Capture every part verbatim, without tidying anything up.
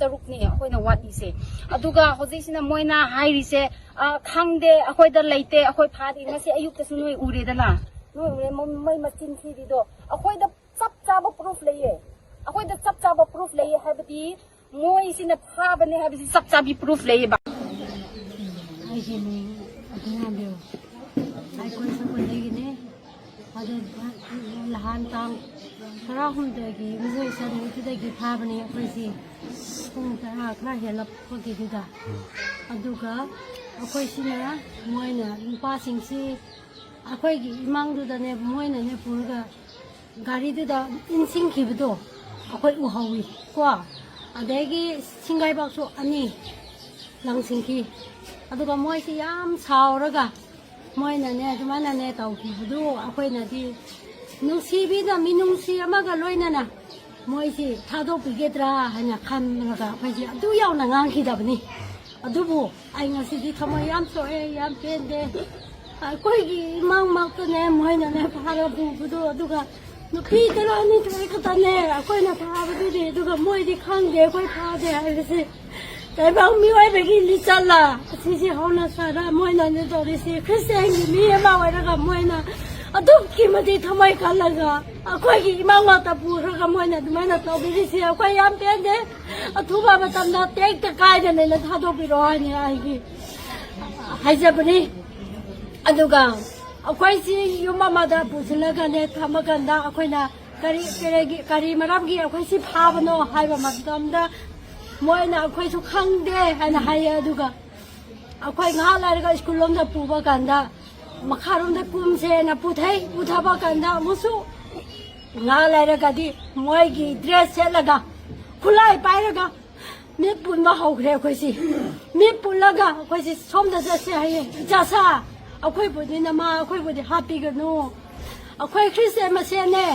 ꯇꯔꯨꯛꯅꯦ ꯑꯩꯈꯣꯏꯅ ꯋꯥꯠꯂꯤꯁꯦ꯫ ꯑꯗꯨꯒ ꯍꯧꯖꯤꯛꯁꯤꯅ ꯃꯣꯏꯅ ꯍꯥꯏꯔꯤꯁꯦ, "ꯑ, ꯈꯪꯗꯦ, ꯑꯩꯈꯣꯏꯗ ꯂꯩꯇꯦ, ꯑꯩꯈꯣꯏ ꯐꯥꯗꯦ"꯫ ꯉꯁꯤ ꯑꯌꯨꯛꯇꯁꯨ ꯅꯣꯏ ꯎꯔꯦꯗꯅ, ꯅꯣꯏ ꯎꯔꯦ, ꯃꯣ-, ꯃꯣꯏ ꯃꯆꯤꯟ ꯊꯤꯔꯤꯗꯣ꯫ ꯑꯩꯈꯣꯏꯗ ꯆꯞ ꯆꯥꯕ proof ꯂꯩꯌꯦ꯫ ꯑꯩꯈꯣꯏꯗ ꯆꯞ ꯆꯥꯕ proof ꯂꯩꯌꯦ ꯍꯥꯏꯕꯗꯤ ꯃꯣꯏꯁꯤꯅ ꯐꯥꯕꯅꯦ ꯍꯥꯏꯕꯁꯤ ꯆꯞ ꯆꯥꯕꯤ proof ꯂꯩꯌꯦꯕ꯫ ꯑꯩꯒꯤ ꯃꯤꯡ ꯑꯗꯨꯅ ꯕꯦꯝ꯫ ꯑꯩꯈꯣꯏ ꯁꯒꯣꯜꯗꯒꯤꯅꯦ꯫ ꯑꯗꯨ ꯅꯍꯥꯟ ꯇꯥꯡ ꯇꯔꯥꯍꯨꯝꯗꯣꯏꯒꯤ ꯌꯨꯝꯖꯩ ꯆꯅꯨꯗꯨꯗꯒꯤ ꯐꯥꯕꯅꯦ ꯑꯩꯈꯣꯏꯁꯤ꯫ ꯄꯨꯡ ꯇꯔꯥ ꯈꯔ ꯍꯦꯜꯂꯛꯄꯒꯤꯗꯨꯗ꯫ ꯑꯗꯨꯒ ꯑꯩꯈꯣꯏꯁꯤꯅ, ꯃꯣꯏꯅ ꯅꯨꯄꯥꯁꯤꯡꯁꯤ ꯑꯩꯈꯣꯏꯒꯤ ꯏꯃꯥꯡꯗꯨꯗꯅꯦ, ꯃꯣꯏꯅꯅꯦ ꯄꯨꯔꯒ ꯒꯥꯔꯤꯗꯨꯗ ꯏꯟꯁꯤꯟꯈꯤꯕꯗꯣ ꯑꯩꯈꯣꯏ ꯎꯍꯧꯋꯤ ꯀꯣ꯫ ꯑꯗꯒꯤ ꯁꯤꯡꯒꯥꯏꯕꯥꯛꯁꯨ ꯑꯅꯤ ꯂꯪꯁꯤꯟꯈꯤ꯫ ꯑꯗꯨꯒ ꯃꯣꯏꯁꯤ ꯌꯥꯝ ꯁꯥꯎꯔꯒ ꯃꯣꯏꯅꯅꯦ ꯑꯗꯨꯃꯥꯏꯅꯅꯦ ꯇꯧꯈꯤꯕꯗꯨ ꯑꯩꯈꯣꯏꯅꯗꯤ ꯅꯨꯡꯁꯤꯕꯤꯅ, ꯃꯤꯅꯨꯡꯁꯤ ꯑꯃꯒ ꯂꯣꯏꯅꯅ ꯃꯣꯏꯁꯤ ꯊꯥꯗꯣꯛꯄꯤꯒꯗ꯭ꯔꯥ ꯍꯥꯏꯅ ꯈꯟꯂꯒ ꯑꯩꯈꯣꯏꯁꯤ ꯑꯗꯨ ꯌꯥꯎꯅ ꯉꯥꯡꯈꯤꯗꯕꯅꯤ꯫ ꯑꯗꯨꯕꯨ ꯑꯩ ꯉꯁꯤꯗꯤ ꯊꯃꯣꯏ ꯌꯥꯝ ꯁꯣꯛꯑꯦ, ꯌꯥꯝ ꯄꯦꯟꯗꯦ꯫ ꯑꯩꯈꯣꯏꯒꯤ ꯏꯃꯥꯡ ꯃꯛꯇꯅꯦ ꯃꯣꯏꯅꯅꯦ ꯐꯥꯔ ꯄꯨꯕꯗꯣ, ꯑꯗꯨꯒ ꯅꯨꯄꯤ ꯇꯔꯥꯅꯤꯊꯣꯏ ꯈꯛꯇꯅꯦ ꯑꯩꯈꯣꯏꯅ ꯐꯥꯕꯗꯨꯗꯤ, ꯑꯗꯨꯒ ꯃꯣꯏꯗꯤ ꯈꯪꯗꯦ ꯑꯩꯈꯣꯏ ꯐꯥꯗꯦ ꯍꯥꯏꯕꯁꯦ꯫ ꯇꯥꯏꯕꯪ ꯃꯤꯑꯣꯏꯕꯒꯤ ꯂꯤꯆꯠꯂ ꯑꯁꯤꯁꯦ ꯍꯧꯅ ꯁꯥꯔ ꯃꯣꯏꯅꯅꯦ ꯇꯧꯔꯤꯁꯤ? ꯈ꯭ꯔꯤꯁꯇꯤꯌꯥꯟꯒꯤ ꯃꯤ ꯑꯃ ꯑꯣꯏꯔꯒ ꯃꯣꯏꯅ ꯑꯗꯨꯛꯀꯤ ꯃꯇꯤꯛ ꯊꯃꯣꯏ ꯀꯜꯂꯒ ꯑꯩꯈꯣꯏꯒꯤ ꯏꯃꯥꯡ ꯃꯛꯇ ꯄꯨꯈ꯭ꯔꯒ ꯃꯣꯏꯅ ꯑꯗꯨꯃꯥꯏꯅ ꯇꯧꯕꯤꯔꯤꯁꯤ ꯑꯩꯈꯣꯏ ꯌꯥꯝ ꯄꯦꯟꯗꯦ꯫ ꯑꯊꯨꯕ ꯃꯇꯝꯗ ꯇꯦꯛꯇ ꯀꯥꯏꯗꯅ ꯊꯥꯗꯣꯛꯄꯤꯔꯛꯑꯣ ꯍꯥꯏꯅ ꯑꯩꯒꯤ ꯍꯥꯏꯖꯕꯅꯤ꯫ ꯑꯗꯨꯒ ꯑꯩꯈꯣꯏꯁꯤ ꯌꯨꯝ ꯑꯃꯗ ꯄꯨꯁꯤꯜꯂꯒꯅꯦ ꯊꯝꯃꯀꯥꯟꯗ ꯑꯩꯈꯣꯏꯅ ꯀꯔꯤ, ꯀꯔꯤꯒꯤ, ꯀꯔꯤ ꯃꯔꯝꯒꯤ ꯑꯩꯈꯣꯏꯁꯤ ꯐꯥꯕꯅꯣ ꯍꯥꯏꯕ ꯃꯇꯝꯗ ꯃꯣꯏꯅ ꯑꯩꯈꯣꯏꯁꯨ ꯈꯪꯗꯦ ꯍꯥꯏꯅ ꯍꯥꯏꯌꯦ꯫ ꯑꯗꯨꯒ ꯑꯩꯈꯣꯏ ꯉꯥꯏꯍꯥꯛ ꯂꯩꯔꯒ ꯁ꯭ꯀꯨꯜ ꯂꯣꯝꯗ ꯄꯨꯕ ꯀꯥꯟꯗ ꯃꯈꯥꯔꯣꯝꯗ ꯀꯨꯝꯁꯦꯅ ꯄꯨꯊꯩ꯫ ꯄꯨꯊꯕ ꯀꯥꯟꯗ ꯑꯃꯨꯛꯁꯨ ꯉꯥꯏꯍꯥꯛ ꯂꯩꯔꯒꯗꯤ ꯃꯣꯏꯒꯤ ꯗ꯭ꯔꯦꯁ ꯁꯦꯠꯂꯒ ꯈꯨꯠꯂꯥꯏ ꯄꯥꯏꯔꯒ ꯃꯤꯠ ꯄꯨꯟꯕ ꯍꯧꯈ꯭ꯔꯦ ꯑꯩꯈꯣꯏꯁꯤ꯫ ꯃꯤꯠ ꯄꯨꯜꯂꯒ ꯑꯩꯈꯣꯏꯁꯤ ꯁꯣꯝꯗ ꯆꯠꯁꯦ ꯍꯥꯏꯌꯦ꯫ "ꯏꯆꯥꯁꯥ, ꯑꯩꯈꯣꯏꯕꯨꯗꯤ ꯅꯃꯥ ꯑꯩꯈꯣꯏꯕꯨꯗꯤ ꯍꯥꯠꯄꯤꯒꯅꯨ, ꯑꯩꯈꯣꯏ ꯈ꯭ꯔꯤꯁꯇꯤꯌꯥꯟ ꯃꯁꯦꯟꯅꯦ,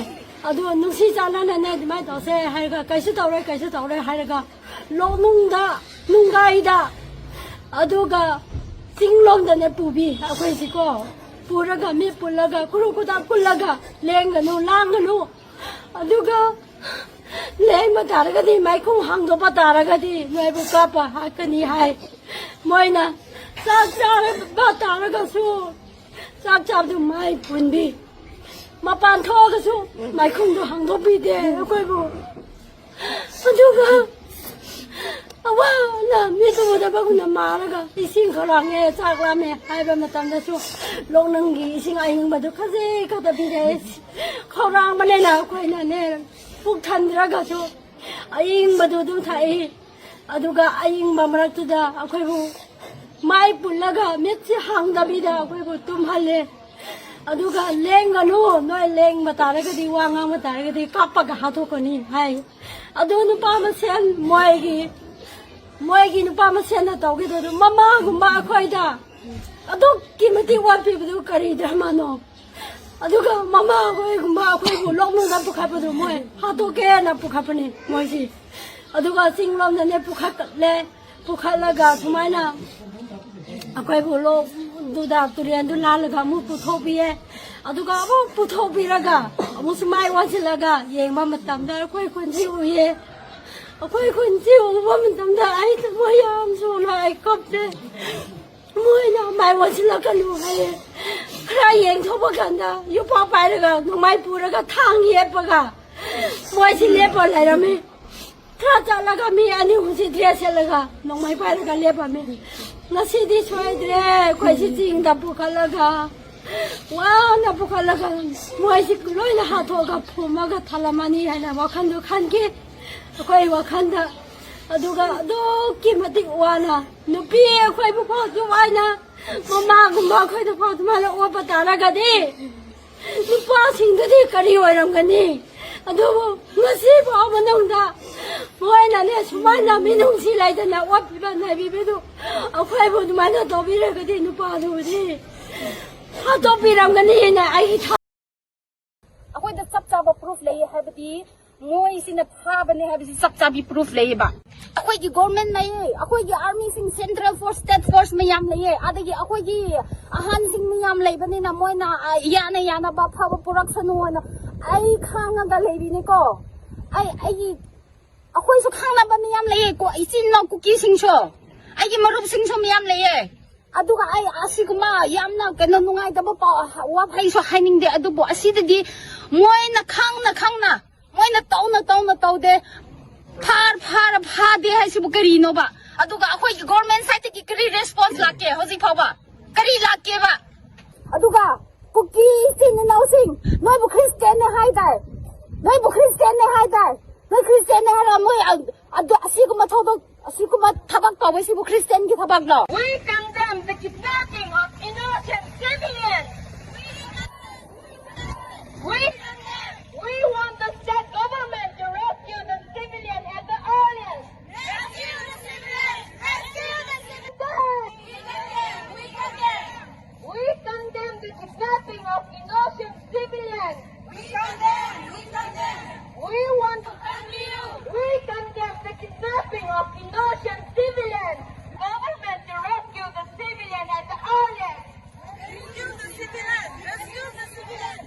ꯑꯗꯨ ꯅꯨꯡꯁꯤ ꯆꯥꯟꯅꯅꯅꯦ ꯑꯗꯨꯃꯥꯏꯅ ꯇꯧꯁꯦ" ꯍꯥꯏꯔꯒ, "ꯀꯩꯁꯨ ꯇꯧꯔꯣꯏ, ꯀꯩꯁꯨ ꯇꯧꯔꯣꯏ" ꯍꯥꯏꯔꯒ ꯂꯣꯛꯅꯨꯡꯗ, ꯅꯨꯡꯒꯥꯏꯗ, ꯑꯗꯨꯒ ꯆꯤꯡꯂꯣꯝꯗꯅꯦ ꯄꯨꯕꯤ ꯑꯩꯈꯣꯏꯁꯤꯀꯣ꯫ ꯄꯨꯔꯒ ꯃꯤ ꯄꯨꯜꯂꯒ ꯈꯨꯔꯨ ꯈꯨꯗꯥ ꯄꯨꯜꯂꯒ ꯂꯦꯡꯒꯅꯨ, ꯂꯥꯡꯒꯅꯨ꯫ ꯑꯗꯨꯒ ꯂꯦꯡꯕ ꯇꯥꯔꯒꯗꯤ, ꯃꯥꯏꯈꯨꯝ ꯍꯥꯡꯗꯣꯛꯄ ꯇꯥꯔꯒꯗꯤ ꯅꯣꯏꯕꯨ ꯀꯥꯞꯄ ꯍꯥꯠꯀꯅꯤ ꯍꯥꯏ꯫ ꯃꯣꯏꯅ ꯆꯥꯛ ꯆꯥꯔꯕ ꯇꯥꯔꯒꯁꯨ, ꯆꯥꯛ ꯆꯥꯕꯗꯨ ꯃꯥꯏ ꯄꯨꯟꯕꯤ, ꯃꯄꯥꯟ ꯊꯣꯛꯑꯒꯁꯨ ꯃꯥꯏꯈꯨꯝꯗꯣ ꯍꯥꯡꯗꯣꯛꯄꯤꯗꯦ ꯑꯩꯈꯣꯏꯕꯨ꯫ ꯑꯗꯨꯒ ꯑꯋꯥꯅ ꯃꯤꯠ ꯎꯗꯕꯒꯨꯝꯅ ꯃꯥꯔꯒ ꯏꯁꯤꯡ ꯈꯧꯔꯥꯡꯉꯦ, ꯆꯥꯛ ꯂꯥꯝꯃꯦ ꯍꯥꯏꯕ ꯃꯇꯝꯗꯁꯨ ꯂꯣꯛꯅꯨꯡꯒꯤ ꯏꯁꯤꯡ ꯑꯏꯪꯕꯗꯨ ꯈꯖꯤꯛ ꯈꯛꯇ ꯄꯤꯔꯛꯑꯦ꯫ ꯈꯧꯔꯥꯡꯕꯅꯤꯅ ꯑꯩꯈꯣꯏꯅꯅꯦ, ꯄꯨꯛ ꯊꯟꯗ꯭ꯔꯒꯁꯨ ꯑꯏꯪꯕꯗꯨ ꯑꯗꯨꯝ ꯊꯛꯏ꯫ ꯑꯗꯨꯒ ꯑꯏꯪꯕ ꯃꯔꯛꯇꯨꯗ ꯑꯩꯈꯣꯏꯕꯨ ꯃꯥꯏ ꯄꯨꯜꯂꯒ ꯃꯤꯠꯁꯤ ꯍꯥꯡꯗꯕꯤꯗ ꯑꯩꯈꯣꯏꯕꯨ ꯇꯨꯝꯍꯜꯂꯦ꯫ ꯑꯗꯨꯒ "ꯂꯦꯡꯒꯅꯨ, ꯅꯣꯏ ꯂꯦꯡꯕ ꯇꯥꯔꯒꯗꯤ, ꯋꯥ ꯉꯥꯡꯕ ꯇꯥꯔꯒꯗꯤ ꯀꯥꯞꯄꯒ ꯍꯥꯠꯇꯣꯛꯀꯅꯤ" ꯍꯥꯏ꯫ ꯑꯗꯨ ꯅꯨꯄꯥ ꯃꯁꯦꯟ ꯃꯣꯏꯒꯤ, ꯃꯣꯏꯒꯤ ꯅꯨꯄꯥ ꯃꯁꯦꯟꯅ ꯇꯧꯈꯤꯗꯣ ꯑꯗꯨ ꯃꯃꯥꯒꯨꯝꯕ ꯑꯩꯈꯣꯏꯗ ꯑꯗꯨꯛꯀꯤ ꯃꯇꯤꯛ ꯋꯥꯠꯄꯤꯕꯗꯨ ꯀꯔꯤ ꯙꯔꯃꯅꯣ? ꯑꯗꯨꯒ ꯃꯃꯥ ꯑꯩꯈꯣꯏꯒꯨꯝꯕ ꯑꯩꯈꯣꯏꯕꯨ ꯂꯣꯛꯅꯨꯡꯗ ꯄꯨꯈꯠꯄꯗꯨ ꯃꯣꯏ ꯍꯥꯠꯇꯣꯛꯀꯦꯅ ꯄꯨꯈꯠꯄꯅꯤ ꯃꯣꯏꯁꯤ꯫ ꯑꯗꯨꯒ ꯆꯤꯡꯂꯣꯝꯗꯅꯦ ꯄꯨꯈꯠꯂꯦ, ꯄꯨꯈꯠꯂꯒ ꯁꯨꯃꯥꯏꯅ ꯑꯩꯈꯣꯏꯕꯨ ꯂꯣꯛꯗꯨꯗ ꯇꯨꯔꯦꯟꯗꯨ ꯂꯥꯜꯂꯒ ꯑꯃꯨꯛ ꯄꯨꯊꯣꯛꯄꯤꯌꯦ꯫ ꯑꯗꯨꯒ ꯑꯃꯨꯛ ꯄꯨꯊꯣꯛꯄꯤꯔꯒ ꯑꯃꯨꯛꯁꯨ ꯃꯥꯏ ꯑꯣꯟꯁꯤꯜꯂꯒ ꯌꯦꯡꯕ ꯃꯇꯝꯗ ꯑꯩꯈꯣꯏ ꯈꯨꯟꯁꯤ ꯎꯏꯌꯦ꯫ ꯑꯩꯈꯣꯏ ꯈꯨꯟꯁꯤ ꯎꯕ ꯃꯇꯝꯗ ꯑꯩ ꯊꯃꯣꯏ ꯌꯥꯝ ꯁꯣꯛꯅ ꯑꯩ ꯀꯞꯄꯦ꯫ ꯃꯣꯏꯅ ꯃꯥꯏ ꯑꯣꯟꯁꯤꯜꯂꯛꯀꯅꯨ ꯍꯥꯏꯌꯦ꯫ ꯈꯔ ꯌꯦꯡꯊꯣꯛꯄ ꯀꯥꯟꯗ ꯌꯣꯄꯥꯛ ꯄꯥꯏꯔꯒ, ꯅꯣꯡꯃꯥꯏ ꯄꯨꯔꯒ, ꯊꯥꯡ ꯌꯦꯞꯄꯒ ꯃꯣꯏꯁꯤ ꯂꯦꯞꯄ ꯂꯩꯔꯝꯃꯤ꯫ ꯈꯔ ꯆꯠꯂꯒ ꯃꯤ ꯑꯅꯤ ꯑꯍꯨꯝꯁꯤ ꯗ꯭ꯔꯦꯁ ꯁꯦꯠꯂꯒ ꯅꯣꯡꯃꯥꯏ ꯄꯥꯏꯔꯒ ꯂꯦꯞꯄꯝꯃꯤ꯫ ꯉꯁꯤꯗꯤ ꯁꯣꯏꯗ꯭ꯔꯦ, ꯑꯩꯈꯣꯏꯁꯤ ꯆꯤꯡꯗ ꯄꯨꯈꯠꯂꯒ ꯋꯥꯅ ꯄꯨꯈꯠꯂꯒ ꯃꯣꯏꯁꯤ ꯂꯣꯏꯅ ꯍꯥꯠꯇꯣꯛꯑꯒ ꯐꯨꯝꯃꯒ ꯊꯜꯂꯝꯃꯅꯤ ꯍꯥꯏꯅ ꯋꯥꯈꯜꯗꯣ ꯈꯟꯈꯤ ꯑꯩꯈꯣꯏ ꯋꯥꯈꯜꯗ꯫ ꯑꯗꯨꯒ ꯑꯗꯨꯛꯀꯤ ꯃꯇꯤꯛ ꯋꯥꯅ ꯅꯨꯄꯤ ꯑꯩꯈꯣꯏꯕꯨ ꯐꯥꯎ ꯑꯗꯨꯃꯥꯏꯅ, ꯃꯃꯥꯒꯨꯝꯕ ꯑꯩꯈꯣꯏꯗ ꯐꯥꯎ ꯑꯗꯨꯃꯥꯏꯅ ꯑꯣꯠꯄ ꯇꯥꯔꯒꯗꯤ ꯅꯨꯄꯥꯁꯤꯡꯗꯨꯗꯤ ꯀꯔꯤ ꯑꯣꯏꯔꯝꯒꯅꯤ? ꯑꯗꯨꯕꯨ ꯉꯁꯤ ꯐꯥꯎ ꯃꯅꯨꯡꯗ ꯃꯣꯏꯅꯅꯦ ꯁꯨꯃꯥꯏꯅ ꯃꯤꯅꯨꯡꯁꯤ ꯂꯩꯇꯅ ꯑꯣꯠꯄꯤꯕ ꯅꯩꯕꯤꯕꯗꯨ ꯑꯩꯈꯣꯏꯕꯨ ꯑꯗꯨꯃꯥꯏꯅ ꯇꯧꯕꯤꯔꯒꯗꯤ ꯅꯨꯄꯥꯗꯨꯕꯨꯗꯤ ꯍꯥꯠꯇꯣꯛꯄꯤꯔꯝꯒꯅꯤꯅ ꯑꯩꯒꯤ ꯊꯥ- ꯑꯩꯈꯣꯏꯗ ꯆꯞ ꯆꯥꯕ ꯄ꯭ꯔꯨꯐ ꯂꯩꯌꯦ ꯍꯥꯏꯕꯗꯤ ꯃꯣꯏꯁꯤꯅ ꯐꯥꯕꯅꯦ ꯍꯥꯏꯕꯁꯤ ꯆꯞ ꯆꯥꯕꯤ ꯄ꯭ꯔꯨꯐ ꯂꯩꯌꯦꯕ꯫ ꯑꯩꯈꯣꯏꯒꯤ ꯒꯣꯔꯃꯦꯟ ꯂꯩꯌꯦ, ꯑꯩꯈꯣꯏꯒꯤ ꯑꯥꯔꯃꯤꯁꯤꯡ, ꯁꯦꯟꯇ꯭ꯔꯦꯜ ꯐꯣꯔꯁ, ꯁ꯭ꯇꯦꯠ ꯐꯣꯔꯁ ꯃꯌꯥꯝ ꯂꯩꯌꯦ, ꯑꯗꯒꯤ ꯑꯩꯈꯣꯏꯒꯤ ꯑꯍꯟꯁꯤꯡ ꯃꯌꯥꯝ ꯂꯩꯕꯅꯤꯅ ꯃꯣꯏꯅ, ꯑ, ꯌꯥꯅ ꯌꯥꯅꯕ ꯑꯐꯕ ꯄꯨꯔꯛꯁꯅꯨ ꯍꯥꯏꯅ ꯑꯩ ꯈꯥꯡꯉꯒ ꯂꯩꯔꯤꯅꯤꯀꯣ꯫ ꯑꯩ ꯑꯩꯒꯤ ꯑꯩꯈꯣꯏꯁꯨ ꯈꯪꯅꯕ ꯃꯌꯥꯝ ꯂꯩꯌꯦ ꯀꯣ, ꯏꯆꯤꯟ ꯏꯅꯥꯎ ꯀꯨꯀꯤꯁꯤꯡꯁꯨ, ꯑꯩꯒꯤ ꯃꯔꯨꯞꯁꯤꯡꯁꯨ ꯃꯌꯥꯝ ꯂꯩꯌꯦ꯫ ꯑꯗꯨꯒ ꯑꯩ ꯑꯁꯤꯒꯨꯝꯕ ꯌꯥꯝꯅ ꯀꯩꯅꯣ ꯅꯨꯡꯉꯥꯏꯇꯕ ꯄꯥꯎ ꯋꯥꯐꯩꯁꯨ ꯍꯥꯏꯅꯤꯡꯗꯦ, ꯑꯗꯨꯕꯨ ꯑꯁꯤꯗꯗꯤ ꯃꯣꯏꯅ ꯈꯪꯅ ꯈꯪꯅ, ꯃꯣꯏꯅ ꯇꯧꯅ ꯇꯧꯅ ꯇꯧꯗꯦ, ꯐꯥꯔ ꯐꯥꯔ ꯐꯥꯗꯦ ꯍꯥꯏꯁꯤꯕꯨ ꯀꯔꯤꯅꯣꯕ? ꯑꯗꯨꯒ ꯑꯩꯈꯣꯏꯒꯤ ꯒꯣꯔꯃꯦꯟ ꯁꯥꯏꯠꯇꯒꯤ ꯀꯔꯤ ꯔꯦꯁꯄꯣꯟꯁ ꯂꯥꯛꯀꯦ ꯍꯧꯖꯤꯛ ꯐꯥꯎꯕ? ꯀꯔꯤ ꯂꯥꯛꯀꯦꯕ? ꯑꯗꯨꯒ ꯀꯨꯀꯤ ꯏꯆꯤꯟ ꯏꯅꯥꯎꯁꯤꯡ, ꯅꯣꯏꯕꯨ ꯈ꯭ꯔꯤꯁꯇꯤꯌꯥꯟꯅꯦ ꯍꯥꯏꯗꯥꯏ? ꯅꯣꯏꯕꯨ ꯈ꯭ꯔꯤꯁꯇꯤꯌꯥꯟꯅꯦ ꯍꯥꯏꯗꯥꯏ? ꯅꯣꯏ ꯈ꯭ꯔꯤꯁꯇꯤꯌꯥꯟꯅꯦ ꯍꯥꯏꯔ ꯃꯣꯏ ꯑ-, ꯑꯗꯨ ꯑꯁꯤꯒꯨꯝꯕ ꯊꯧꯗꯣꯛ, ꯑꯁꯤꯒꯨꯝꯕ ꯊꯕꯛ ꯇꯧꯕꯁꯤꯕꯨ ꯈ꯭ꯔꯤꯁꯇꯤꯌꯥꯟꯒꯤ ꯊꯕꯛꯂꯣ? We condemn the kidnapping of innocent civilians. We, we want the state government to rescue the civilian at the earliest. Rescue the civilian! Rescue the civilian! We condemn! We condemn! We condemn the kidnapping of innocent civilians. We condemn! We condemn! We want to continue. We condemn the kidnapping of innocent civilians. Government to rescue the civilian at the earliest. Rescue the civilian! Rescue the civilian!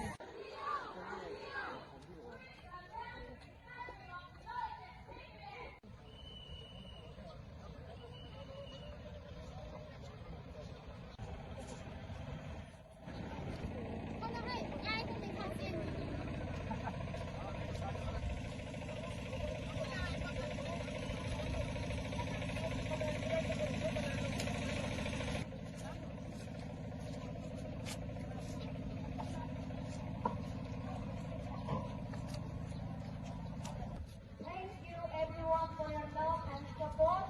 Thank you everyone for your love and support.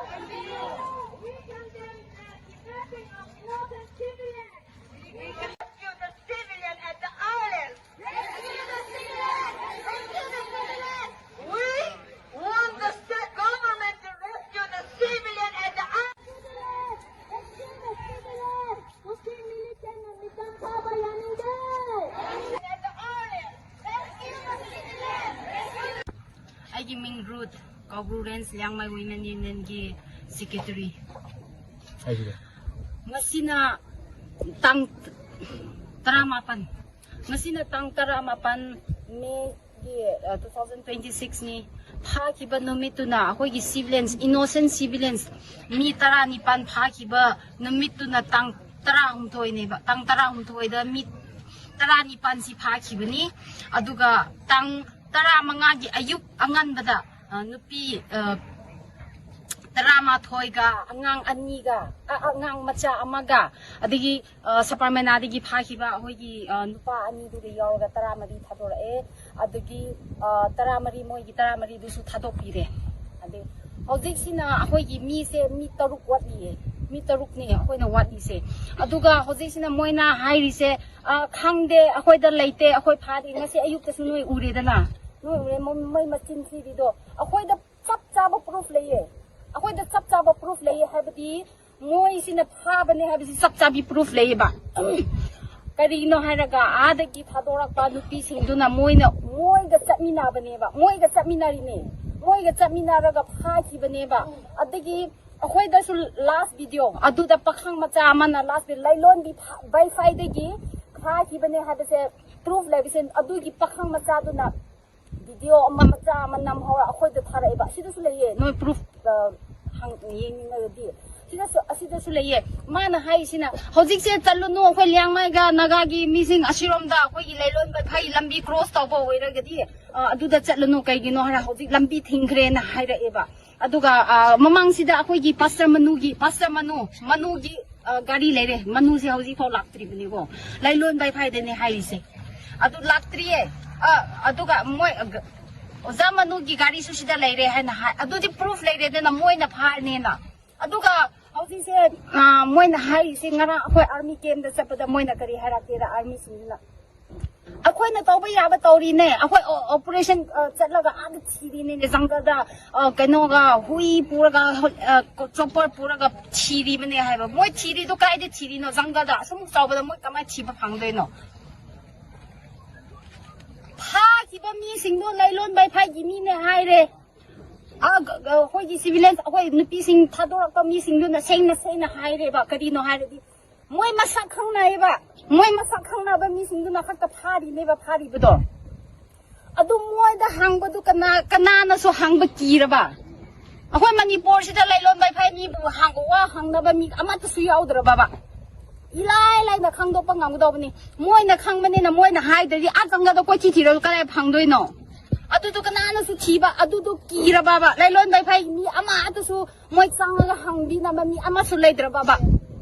We condemn the kidnapping of innocent civilians. We rescue the civilian at the island. Rescue the civilian! Rescue the civilian! We want the state government to rescue the civilian at the island. Rescue the civilian! Muslim militant ꯅ ꯃꯤꯆꯝ ꯐꯥꯕ ꯌꯥꯅꯤꯡꯗꯦ! At the island! Rescue the civilian! Rescue ꯑꯩꯒꯤ ꯃꯤꯡ root, ꯀꯧꯕ꯭ꯔꯨ range Liangmai women ꯌꯨꯅꯤꯌꯟꯒꯤ secretary. ꯍꯥꯏꯕꯤꯔꯣ꯫ ꯉꯁꯤꯅ ꯇꯥꯡ ꯇꯔꯥꯃꯥꯄꯟ, ꯉꯁꯤꯅ ꯇꯥꯡ ꯇꯔꯥꯃꯥꯄꯟ, ꯃꯦꯒꯤ, ꯑ, ꯇꯨ ꯊꯥꯎꯖꯟ ꯇ꯭ꯋꯦꯟꯇꯤ ꯁꯤꯛꯁꯅꯤ꯫ ꯐꯥꯈꯤꯕ ꯅꯨꯃꯤꯠꯇꯨꯅ ꯑꯩꯈꯣꯏꯒꯤ civilians, innocent civilians ꯃꯤ ꯇꯔꯥꯅꯤꯄꯥꯟ ꯐꯥꯈꯤꯕ ꯅꯨꯃꯤꯠꯇꯨꯅ ꯇꯥꯡ ꯇꯔꯥꯍꯨꯝꯗꯣꯏꯅꯦꯕ꯫ ꯇꯥꯡ ꯇꯔꯥꯍꯨꯝꯗꯣꯏꯗ ꯃꯤ ꯇꯔꯥꯅꯤꯄꯥꯟꯁꯤ ꯐꯥꯈꯤꯕꯅꯤ꯫ ꯑꯗꯨꯒ ꯇꯥꯡ ꯇꯔꯥꯃꯉꯥꯒꯤ ꯑꯌꯨꯛ ꯑꯉꯟꯕꯗ, ꯑ, ꯅꯨꯄꯤ, ꯑ, ꯇꯔꯥꯃꯥꯊꯣꯏꯒ, ꯑꯉꯥꯡ ꯑꯅꯤꯒ, ꯑ, ꯑꯉꯥꯡ ꯃꯆꯥ ꯑꯃꯒ, ꯑꯗꯒꯤ, ꯑ, ꯁꯄꯔꯃꯦꯅꯥꯗꯒꯤ ꯐꯥꯈꯤꯕ ꯑꯩꯈꯣꯏꯒꯤ, ꯑ, ꯅꯨꯄꯥ ꯑꯅꯤꯗꯨꯒ ꯌꯥꯎꯔꯒ ꯇꯔꯥꯃꯔꯤ ꯊꯥꯗꯣꯔꯛꯑꯦ꯫ ꯑꯗꯒꯤ, ꯑ, ꯇꯔꯥꯃꯔꯤ, ꯃꯣꯏꯒꯤ ꯇꯔꯥꯃꯔꯤꯗꯨꯁꯨ ꯊꯥꯗꯣꯛꯄꯤꯔꯦ꯫ ꯑꯗꯩ ꯍꯧꯖꯤꯛꯁꯤꯅ ꯑꯩꯈꯣꯏꯒꯤ ꯃꯤꯁꯦ ꯃꯤ ꯇꯔꯨꯛ ꯋꯥꯠꯂꯤꯌꯦ꯫ ꯃꯤ ꯇꯔꯨꯛꯅꯦ ꯑꯩꯈꯣꯏꯅ ꯋꯥꯠꯂꯤꯁꯦ꯫ ꯑꯗꯨꯒ ꯍꯧꯖꯤꯛꯁꯤꯅ ꯃꯣꯏꯅ ꯍꯥꯏꯔꯤꯁꯦ, "ꯑ, ꯈꯪꯗꯦ, ꯑꯩꯈꯣꯏꯗ ꯂꯩꯇꯦ, ꯑꯩꯈꯣꯏ ꯐꯥꯗꯦ"꯫ ꯉꯁꯤ ꯑꯌꯨꯛꯇꯁꯨ ꯅꯣꯏ ꯎꯔꯦꯗꯅ, ꯅꯣꯏ ꯎꯔꯦ, ꯃꯣꯏ, ꯃꯣꯏ ꯃꯆꯤꯟ ꯊꯤꯔꯤꯗꯣ꯫ ꯑꯩꯈꯣꯏꯗ ꯆꯞ ꯆꯥꯕ proof ꯂꯩꯌꯦ꯫ ꯑꯩꯈꯣꯏꯗ ꯆꯞ ꯆꯥꯕ proof ꯂꯩꯌꯦ ꯍꯥꯏꯕꯗꯤ, ꯃꯣꯏꯁꯤꯅ ꯐꯥꯕꯅꯦ ꯍꯥꯏꯕꯁꯤ ꯆꯞ ꯆꯥꯕꯤ proof ꯂꯩꯌꯦꯕ꯫ ꯀꯔꯤꯒꯤꯅꯣ ꯍꯥꯏꯔꯒ, ꯑꯥꯗꯒꯤ ꯊꯥꯗꯣꯔꯛꯄ ꯅꯨꯄꯤꯁꯤꯡꯗꯨꯅ ꯃꯣꯏꯅ, ꯃꯣꯏꯒ ꯆꯠꯃꯤꯟꯅꯕꯅꯦꯕ, ꯃꯣꯏꯒ ꯆꯠꯃꯤꯟꯅꯔꯤꯅꯦ꯫ ꯃꯣꯏꯒ ꯆꯠꯃꯤꯟꯅꯔꯒ ꯐꯥꯈꯤꯕꯅꯦꯕ꯫ ꯑꯗꯒꯤ ꯑꯩꯈꯣꯏꯗꯁꯨ last video ꯑꯗꯨꯗ ꯄꯥꯈꯪ ꯃꯆꯥ ꯑꯃꯅ last video ꯂꯩꯂꯣꯟꯕꯤ ꯐꯥ-, ꯕꯥꯏꯐꯥꯏꯗꯒꯤ ꯐꯥꯈꯤꯕꯅꯦ ꯍꯥꯏꯕꯁꯦ proof ꯂꯩꯕꯁꯦ, ꯑꯗꯨꯒꯤ ꯄꯥꯈꯪ ꯃꯆꯥꯗꯨꯅ video ꯑꯃ ꯃꯆꯥ ꯑꯃ ꯅꯝꯍꯧꯔ ꯑꯩꯈꯣꯏꯗ ꯊꯥꯔꯛꯑꯦꯕ꯫ ꯑꯁꯤꯗꯁꯨ ꯂꯩꯌꯦ, ꯅꯣꯏ proof, ꯑ, ꯍꯪ-, ꯌꯦꯡꯅꯤꯡꯉꯒꯗꯤ꯫ ꯁꯤꯗꯁꯨ, ꯑꯁꯤꯗꯁꯨ ꯂꯩꯌꯦ꯫ ꯃꯥꯅ ꯍꯥꯏꯁꯤꯅ, "ꯍꯧꯖꯤꯛꯁꯦ ꯆꯠꯂꯨꯅꯨ, ꯑꯩꯈꯣꯏ ꯂꯤꯌꯥꯡꯃꯩꯒ ꯅꯥꯒꯥꯒꯤ ꯃꯤꯁꯤꯡ ꯑꯁꯤꯔꯣꯝꯗ ꯑꯩꯈꯣꯏꯒꯤ ꯂꯩꯂꯣꯟ ꯕꯥꯏꯐꯥꯏ ꯂꯝꯕꯤ cross ꯇꯧꯕ ꯑꯣꯏꯔꯒꯗꯤ, ꯑ, ꯑꯗꯨꯗ ꯆꯠꯂꯨꯅꯨ, ꯀꯩꯒꯤꯅꯣ ꯍꯥꯏꯔ ꯍꯧꯖꯤꯛ ꯂꯝꯕꯤ ꯊꯤꯡꯈ꯭ꯔꯦꯅ" ꯍꯥꯏꯔꯛꯑꯦꯕ꯫ ꯑꯗꯨꯒ, ꯑ, ꯃꯃꯥꯡꯁꯤꯗ ꯑꯩꯈꯣꯏꯒꯤ pastor ꯃꯅꯨꯒꯤ, pastor ꯃꯅꯨ, ꯃꯅꯨꯒꯤ, ꯑ, ꯒꯥꯔꯤ ꯂꯩꯔꯦ꯫ ꯃꯅꯨꯁꯦ ꯍꯧꯖꯤꯛꯐꯥꯎ ꯂꯥꯛꯇ꯭ꯔꯤꯕꯅꯤꯀꯣ꯫ ꯂꯩꯂꯣꯟ ꯕꯥꯏꯐꯥꯏꯗꯅꯦ ꯍꯥꯏꯔꯤꯁꯦ꯫ ꯑꯗꯨ ꯂꯥꯛꯇ꯭ꯔꯤꯌꯦ꯫ ꯑ, ꯑꯗꯨꯒ ꯃꯣꯏ, ꯑ, ꯒ-, ꯑꯣꯖꯥ ꯃꯅꯨꯒꯤ ꯒꯥꯔꯤꯁꯨ ꯁꯤꯗ ꯂꯩꯔꯦ ꯍꯥꯏꯅ ꯍꯥꯏ꯫ ꯑꯗꯨꯗꯤ proof ꯂꯩꯔꯦꯗꯅ, ꯃꯣꯏꯅ ꯐꯥꯔꯅꯦꯅ꯫ ꯑꯗꯨꯒ ꯍꯧꯖꯤꯛꯁꯦ, ꯑ, ꯃꯣꯏꯅ ꯍꯥꯏꯔꯤꯁꯦ, ꯉꯔꯥꯡ ꯑꯩꯈꯣꯏ army campꯇ ꯆꯠꯄꯗ ꯃꯣꯏꯅ ꯀꯔꯤ ꯍꯥꯏꯔꯛꯀꯦꯔ, armyꯁꯤꯡꯗꯨꯅ, "ꯑꯩꯈꯣꯏꯅ ꯇꯧꯕ ꯌꯥꯕ ꯇꯧꯔꯤꯅꯦ, ꯑꯩꯈꯣꯏ ꯑꯣ-, operation, ꯑ, ꯆꯠꯂꯒ ꯑꯥꯗ ꯊꯤꯔꯤꯅꯦ, ꯖꯪꯒꯜꯗ, ꯑ, ꯀꯩꯅꯣꯒ, ꯍꯨꯏ ꯄꯨꯔꯒ, ꯑ, chopper ꯄꯨꯔꯒ ꯊꯤꯔꯤꯕꯅꯦ" ꯍꯥꯏꯕ꯫ ꯃꯣꯏ ꯊꯤꯔꯤꯗꯨ ꯀꯥꯏꯗ ꯊꯤꯔꯤꯅꯣ? ꯖꯪꯒꯜꯗ꯫ ꯑꯁꯨꯃꯨꯛ ꯆꯥꯎꯕꯗ ꯃꯣꯏ ꯀꯃꯥꯏꯅ ꯊꯤꯕ ꯐꯪꯗꯣꯏꯅꯣ? ꯐꯥꯈꯤꯕ ꯃꯤꯁꯤꯡꯗꯣ ꯂꯩꯂꯣꯟ ꯕꯥꯏꯐꯥꯏꯒꯤ ꯃꯤꯅꯦ ꯍꯥꯏꯔꯦ꯫ ꯑ, ꯒ-, ꯒ-, ꯑꯩꯈꯣꯏꯒꯤ civilians, ꯑꯩꯈꯣꯏ ꯅꯨꯄꯤꯁꯤꯡ ꯊꯥꯗꯣꯔꯛꯄ ꯃꯤꯁꯤꯡꯗꯨꯅ ꯁꯦꯡꯅ ꯁꯦꯡꯅ ꯍꯥꯏꯔꯦꯕ꯫ ꯀꯔꯤꯅꯣ ꯍꯥꯏꯔꯗꯤ, ꯃꯣꯏ ꯃꯁꯛ ꯈꯪꯅꯩꯌꯦꯕ꯫ ꯃꯣꯏ ꯃꯁꯛ ꯈꯪꯅꯕ ꯃꯤꯁꯤꯡꯗꯨꯅ ꯈꯛꯇ ꯐꯥꯔꯤꯅꯦꯕ, ꯐꯥꯔꯤꯕꯗꯣ꯫ ꯑꯗꯨ ꯃꯣꯏꯗ ꯍꯪꯕꯗꯨ ꯀꯅꯥ, ꯀꯅꯥꯅꯁꯨ ꯍꯪꯕ ꯀꯤꯔꯕ? ꯑꯩꯈꯣꯏ ꯃꯅꯤꯄꯨꯔꯁꯤꯗ ꯂꯩꯂꯣꯟ ꯕꯥꯏꯐꯥꯏ ꯃꯤꯕꯨ ꯍꯪ-, ꯋꯥ ꯍꯪꯅꯕ ꯃꯤ ꯑꯃꯠꯇꯁꯨ ꯌꯥꯎꯗ꯭ꯔꯕꯕ? ꯏꯂꯥꯏ ꯂꯥꯏꯅ ꯈꯪꯗꯣꯛꯄ ꯉꯝꯒꯗꯧꯕꯅꯤ꯫ ꯃꯣꯏꯅ ꯈꯪꯕꯅꯤꯅ ꯃꯣꯏꯅ ꯍꯥꯏꯗ꯭ꯔꯗꯤ ꯑꯥ ꯆꯪꯒꯗ ꯀꯣꯏꯊꯤ ꯊꯤꯔꯁꯨ ꯀꯗꯥꯏ ꯐꯪꯗꯣꯏꯅꯣ? ꯑꯗꯨꯗꯣ ꯀꯅꯥꯅꯁꯨ ꯊꯤꯕ, ꯑꯗꯨꯗꯣ ꯀꯤꯔꯕꯕ? ꯂꯩꯂꯣꯟ ꯕꯥꯏꯐꯥꯏ ꯃꯤ ꯑꯃ ꯑꯗꯨꯁꯨ ꯃꯣꯏ ꯆꯪꯉꯒ ꯍꯪꯕꯤꯅꯕ ꯃꯤ ꯑꯃꯁꯨ ꯂꯩꯇ꯭ꯔꯕꯕ?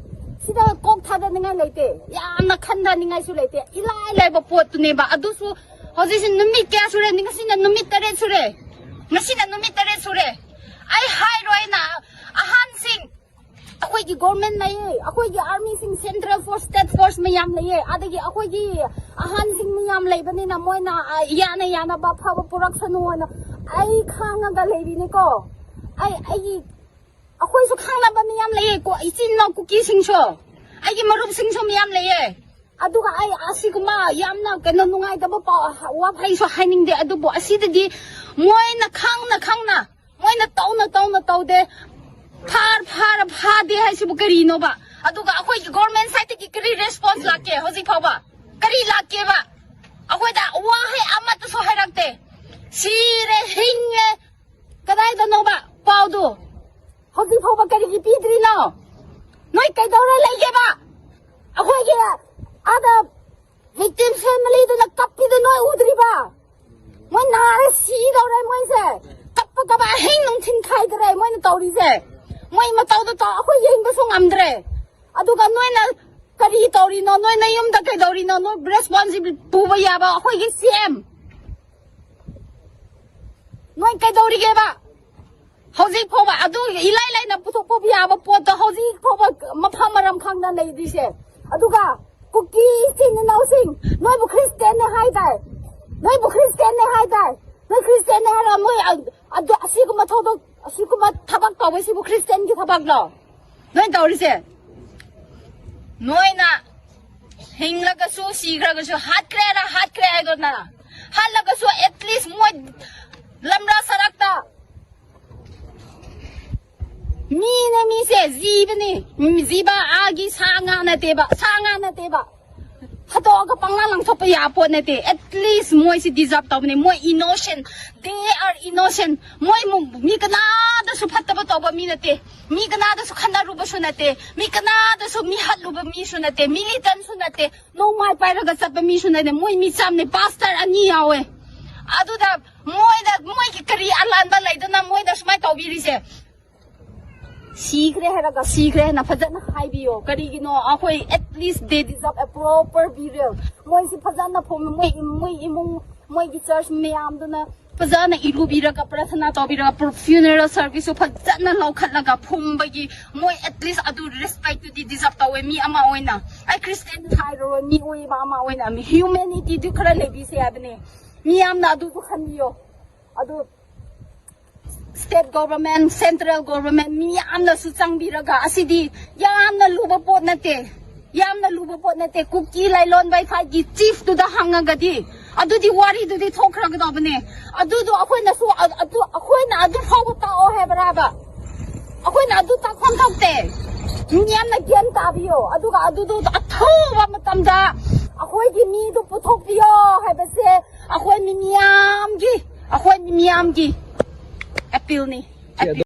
ꯁꯤꯗ ꯀꯣꯛ ꯊꯥꯗꯅꯤꯡꯉꯥꯏ ꯂꯩꯇꯦ, ꯌꯥꯝꯅ ꯈꯟꯊꯅꯤꯡꯉꯥꯏꯁꯨ ꯂꯩꯇꯦ꯫ ꯏꯂꯥꯏ ꯂꯥꯏꯕ ꯄꯣꯠꯇꯨꯅꯦꯕ꯫ ꯑꯗꯨꯁꯨ ꯍꯧꯖꯤꯛꯁꯤ ꯅꯨꯃꯤꯠ ꯀꯌꯥ ꯁꯨꯔꯦ? ꯉꯁꯤꯅ ꯅꯨꯃꯤꯠ ꯇꯔꯦꯠ ꯁꯨꯔꯦ꯫ ꯉꯁꯤꯅ ꯅꯨꯃꯤꯠ ꯇꯔꯦꯠ ꯁꯨꯔꯦ꯫ ꯑꯩ ꯍꯥꯏꯔꯣꯏꯅ, ꯑꯍꯟꯁꯤꯡ, ꯑꯩꯈꯣꯏꯒꯤ ꯒꯣꯔꯃꯦꯟ ꯂꯩꯌꯦ, ꯑꯩꯈꯣꯏꯒꯤ ꯑꯥꯔꯃꯤꯁꯤꯡ, ꯁꯦꯟꯇ꯭ꯔꯦꯜ ꯐꯣꯔꯁ, ꯁ꯭ꯇꯦꯠ ꯐꯣꯔꯁ ꯃꯌꯥꯝ ꯂꯩꯌꯦ, ꯑꯗꯒꯤ ꯑꯩꯈꯣꯏꯒꯤ ꯑꯍꯟꯁꯤꯡ ꯃꯌꯥꯝ ꯂꯩꯕꯅꯤꯅ ꯃꯣꯏꯅ, ꯑ, ꯌꯥꯅ ꯌꯥꯅꯕ ꯑꯐꯕ ꯄꯨꯔꯛꯁꯅꯨ ꯍꯥꯏꯅ ꯑꯩ ꯈꯥꯡꯉꯒ ꯂꯩꯔꯤꯅꯤꯀꯣ꯫ ꯑꯩ, ꯑꯩꯒꯤ, ꯑꯩꯈꯣꯏꯁꯨ ꯈꯪꯅꯕ ꯃꯌꯥꯝ ꯂꯩꯌꯦ ꯀꯣ, ꯏꯆꯤꯟ ꯏꯅꯥꯎ ꯀꯨꯀꯤꯁꯤꯡꯁꯨ, ꯑꯩꯒꯤ ꯃꯔꯨꯞꯁꯤꯡꯁꯨ ꯃꯌꯥꯝ ꯂꯩꯌꯦ꯫ ꯑꯗꯨꯒ ꯑꯩ ꯑꯁꯤꯒꯨꯝꯕ ꯌꯥꯝꯅ ꯀꯩꯅꯣ ꯅꯨꯡꯉꯥꯏꯇꯕ ꯄꯥꯎ, ꯋꯥꯐꯩꯁꯨ ꯍꯥꯏꯅꯤꯡꯗꯦ, ꯑꯗꯨꯕꯨ ꯑꯁꯤꯗꯗꯤ ꯃꯣꯏꯅ ꯈꯪꯅ ꯈꯪꯅ, ꯃꯣꯏꯅ ꯇꯧꯅ ꯇꯧꯅ ꯇꯧꯗꯦ, ꯐꯥꯔ ꯐꯥꯔ ꯐꯥꯗꯦ ꯍꯥꯏꯁꯤꯕꯨ ꯀꯔꯤꯅꯣꯕ? ꯑꯗꯨꯒ ꯑꯩꯈꯣꯏꯒꯤ ꯒꯣꯔꯃꯦꯟ ꯁꯥꯏꯠꯇꯒꯤ ꯀꯔꯤ ꯔꯦꯁꯄꯣꯟꯁ ꯂꯥꯛꯀꯦ ꯍꯧꯖꯤꯛ ꯐꯥꯎꯕ? ꯀꯔꯤ ꯂꯥꯛꯀꯦꯕ? ꯑꯩꯈꯣꯏꯗ ꯋꯥꯍꯩ ꯑꯃꯠꯇꯁꯨ ꯍꯥꯏꯔꯛꯇꯦ꯫ ꯁꯤꯔꯦ, ꯍꯤꯡꯉꯦ, ꯀꯗꯥꯏꯗꯅꯣꯕ ꯄꯥꯎꯗꯨ? ꯍꯧꯖꯤꯛ ꯐꯥꯎꯕ ꯀꯔꯤꯒꯤ ꯄꯤꯗ꯭ꯔꯤꯅꯣ? ꯅꯣꯏ ꯀꯩꯗꯧꯔ ꯂꯩꯒꯦꯕ? ꯑꯩꯈꯣꯏꯒꯤ ꯑꯥꯗ victim familyꯗꯨꯅ ꯀꯞꯄꯤꯗꯨ ꯅꯣꯏ ꯎꯗ꯭ꯔꯤꯕ? ꯃꯣꯏ ꯅꯥꯔꯦ, ꯁꯤꯗꯧꯔꯦ ꯃꯣꯏꯁꯦ꯫ ꯀꯞꯄ ꯀꯞꯄ ꯑꯍꯤꯡ ꯅꯨꯡꯊꯤꯟ ꯈꯥꯏꯗ꯭ꯔꯦ ꯃꯣꯏꯅ ꯇꯧꯔꯤꯁꯦ꯫ ꯃꯣꯏ ꯃꯇꯧꯗꯣ ꯇꯧ, ꯑꯩꯈꯣꯏ ꯌꯦꯡꯕꯁꯨ ꯉꯝꯗ꯭ꯔꯦ꯫ ꯑꯗꯨꯒ ꯅꯣꯏꯅ ꯀꯔꯤ ꯇꯧꯔꯤꯅꯣ? ꯅꯣꯏ ꯅꯌꯨꯝꯗ ꯀꯩꯗꯧꯔꯤꯅꯣ? ꯅꯣꯏ ꯔꯦꯁꯄꯣꯟꯁꯤꯕꯤꯂꯤꯇꯤ ꯄꯨꯕ ꯌꯥꯕ ꯑꯩꯈꯣꯏꯒꯤ ꯁꯤ ꯑꯦꯝ, ꯅꯣꯏ ꯀꯩꯗꯧꯔꯤꯒꯦꯕ? ꯍꯧꯖꯤꯛ ꯐꯥꯎꯕ ꯑꯗꯨ ꯏꯂꯥꯏ ꯂꯥꯏꯅ ꯄꯨꯊꯣꯛꯄ ꯌꯥꯕ ꯄꯣꯠꯇꯣ ꯍꯧꯖꯤꯛ ꯐꯥꯎꯕ ꯃꯐꯝ ꯃꯔꯝ ꯈꯪꯗꯅ ꯂꯩꯔꯤꯁꯦ꯫ ꯑꯗꯨꯒ ꯀꯨꯀꯤ ꯏꯆꯤꯟ ꯏꯅꯥꯎꯁꯤꯡ, ꯅꯣꯏꯕꯨ ꯈ꯭ꯔꯤꯁꯇꯦꯟꯅꯦ ꯍꯥꯏꯗꯥꯏ? ꯅꯣꯏꯕꯨ ꯈ꯭ꯔꯤꯁꯇꯦꯟꯅꯦ ꯍꯥꯏꯗꯥꯏ? ꯅꯣꯏ ꯈ꯭ꯔꯤꯁꯇꯦꯟꯅꯦ ꯍꯥꯏꯔ ꯃꯣꯏ ꯑ-, ꯑꯗꯨ ꯑꯁꯤꯒꯨꯝꯕ ꯊꯧꯗꯣꯛ, ꯑꯁꯤꯒꯨꯝꯕ ꯊꯕꯛ ꯇꯧꯕꯁꯤꯕꯨ ꯈ꯭ꯔꯤꯁꯇꯦꯟꯒꯤ ꯊꯕꯛꯂꯣ? ꯅꯣꯏ ꯇꯧꯔꯤꯁꯦ? ꯅꯣꯏꯅ ꯍꯤꯡꯂꯒꯁꯨ ꯁꯤꯈ꯭ꯔꯒꯁꯨ ꯍꯥꯠꯈ꯭ꯔꯦꯔ ꯍꯥꯠꯈ꯭ꯔꯦ ꯍꯥꯏꯗꯣꯅ ꯍꯥꯠꯂꯒꯁꯨ at least ꯃꯣꯏ ꯂꯝꯔꯥ ꯁꯔꯛꯇ ꯃꯤꯅꯦ, ꯃꯤꯁꯦ ꯖꯤꯕꯅꯦ꯫ ꯎꯝ, ꯖꯤꯕ ꯑꯥꯒꯤ ꯁꯥ ꯉꯥ ꯅꯠꯇꯦꯕ, ꯁꯥ ꯉꯥ ꯅꯠꯇꯦꯕ꯫ ꯍꯥꯠꯇꯣꯛꯑꯒ ꯄꯪꯂꯥ ꯂꯪꯊꯣꯛꯄ ꯌꯥꯄꯣꯠ ꯅꯠꯇꯦ꯫ At least ꯃꯣꯏꯁꯤ deserve ꯇꯧꯕꯅꯦ꯫ ꯃꯣꯏ innocent, they are innocent꯫ ꯃꯣꯏ ꯃꯨ-, ꯃꯤ ꯀꯅꯥꯗꯁꯨ ꯐꯠꯇꯕ ꯇꯧꯕ ꯃꯤ ꯅꯠꯇꯦ꯫ ꯃꯤ ꯀꯅꯥꯗꯁꯨ ꯈꯠꯅꯔꯨꯕꯁꯨ ꯅꯠꯇꯦ꯫ ꯃꯤ ꯀꯅꯥꯗꯁꯨ ꯃꯤ ꯍꯥꯠꯂꯨꯕ ꯃꯤꯁꯨ ꯅꯠꯇꯦ꯫ Militantꯁꯨ ꯅꯠꯇꯦ꯫ ꯅꯣꯡꯃꯥꯏ ꯄꯥꯏꯔꯒ ꯆꯠꯄ ꯃꯤꯁꯨ ꯅꯠꯇꯦ꯫ ꯃꯣꯏ ꯃꯤꯆꯝꯅꯦ꯫ Pastor ꯑꯅꯤ ꯌꯥꯎꯋꯦ꯫ ꯑꯗꯨꯗ ꯃꯣꯏꯗ, ꯃꯣꯏꯒꯤ ꯀꯔꯤ ꯑꯂꯥꯟꯕ ꯂꯩꯗꯅ ꯃꯣꯏꯗ ꯁꯨꯃꯥꯏꯅ ꯇꯧꯕꯤꯔꯤꯁꯦ? ꯁꯤꯈ꯭ꯔꯦ ꯍꯥꯏꯔꯒ ꯁꯤꯈ꯭ꯔꯦ ꯍꯥꯏꯅ ꯐꯖꯅ ꯍꯥꯏꯕꯤꯌꯣ꯫ ꯀꯔꯤꯒꯤꯅꯣ? ꯑꯩꯈꯣꯏ at least they deserve a proper burial꯫ ꯃꯣꯏꯁꯤ ꯐꯖꯅ ꯐꯣꯝ-, ꯃꯣꯏ, ꯃꯣꯏ ꯏꯃꯨꯡ, ꯃꯣꯏꯒꯤ church ꯃꯌꯥꯝꯗꯨꯅ ꯐꯖꯅ ꯏꯔꯨꯕꯤꯔꯒ, ꯄ꯭ꯔꯥꯊꯅꯥ ꯇꯧꯕꯤꯔꯒ, funeral serviceꯁꯨ ꯐꯖꯅ ꯂꯧꯈꯠꯂꯒ ꯐꯨꯝꯕꯒꯤ ꯃꯣꯏ at least ꯑꯗꯨ respectꯇꯨꯗꯤ deserve ꯇꯧꯋꯦ꯫ ꯃꯤ ꯑꯃ ꯑꯣꯏꯅ, ꯑꯩ Christian ꯍꯥꯏꯔꯔꯣꯏ, ꯃꯤ ꯑꯣꯏꯕ ꯑꯃ ꯑꯣꯏꯅ humanityꯗꯨ ꯈꯔ ꯂꯩꯕꯤꯁꯦ ꯍꯥꯏꯕꯅꯦ꯫ ꯃꯤ ꯌꯥꯝꯅ ꯑꯗꯨꯁꯨ ꯈꯟꯕꯤꯌꯣ꯫ ꯑꯗꯨ state government, central government ꯃꯤ ꯌꯥꯝꯅꯁꯨ ꯆꯪꯕꯤꯔꯒ, ꯑꯁꯤꯗꯤ ꯌꯥꯝꯅ ꯂꯨꯕ ꯄꯣꯠ ꯅꯠꯇꯦ꯫ ꯌꯥꯝꯅ ꯂꯨꯕ ꯄꯣꯠ ꯅꯠꯇꯦ꯫ ꯀꯨꯀꯤ ꯂꯥꯏꯂꯣꯟ ꯕꯩꯐꯥꯏꯒꯤ chiefꯇꯨꯗ ꯍꯪꯉꯒꯗꯤ ꯑꯗꯨꯗꯤ ꯋꯥꯔꯤꯗꯨꯗꯤ ꯊꯣꯛꯈ꯭ꯔꯒꯗꯧꯕꯅꯦ꯫ ꯑꯗꯨꯗꯣ ꯑꯩꯈꯣꯏꯅꯁꯨ ꯑ-, ꯑꯗꯨ, ꯑꯩꯈꯣꯏꯅ ꯑꯗꯨ ꯐꯥꯎꯕ ꯇꯥꯛꯑꯣ ꯍꯥꯏꯕ꯭ꯔꯥꯕ? ꯑꯩꯈꯣꯏꯅ ꯑꯗꯨ ꯇꯥꯛꯐꯝ ꯊꯣꯛꯇꯦ꯫ ꯃꯤ ꯌꯥꯝꯅ ꯒ꯭ꯌꯥꯟ ꯇꯥꯕꯤꯌꯣ꯫ ꯑꯗꯨꯒ ꯑꯗꯨꯗꯣ ꯑꯊꯨꯕ ꯃꯇꯝꯗ ꯑꯩꯈꯣꯏꯒꯤ ꯃꯤꯗꯨ ꯄꯨꯊꯣꯛꯄꯤꯌꯣ ꯍꯥꯏꯕꯁꯦ ꯑꯩꯈꯣꯏ ꯃꯤ ꯃꯤꯌꯥꯝꯒꯤ, ꯑꯩꯈꯣꯏ ꯃꯤ ꯃꯤꯌꯥꯝꯒꯤ appealꯅꯤ꯫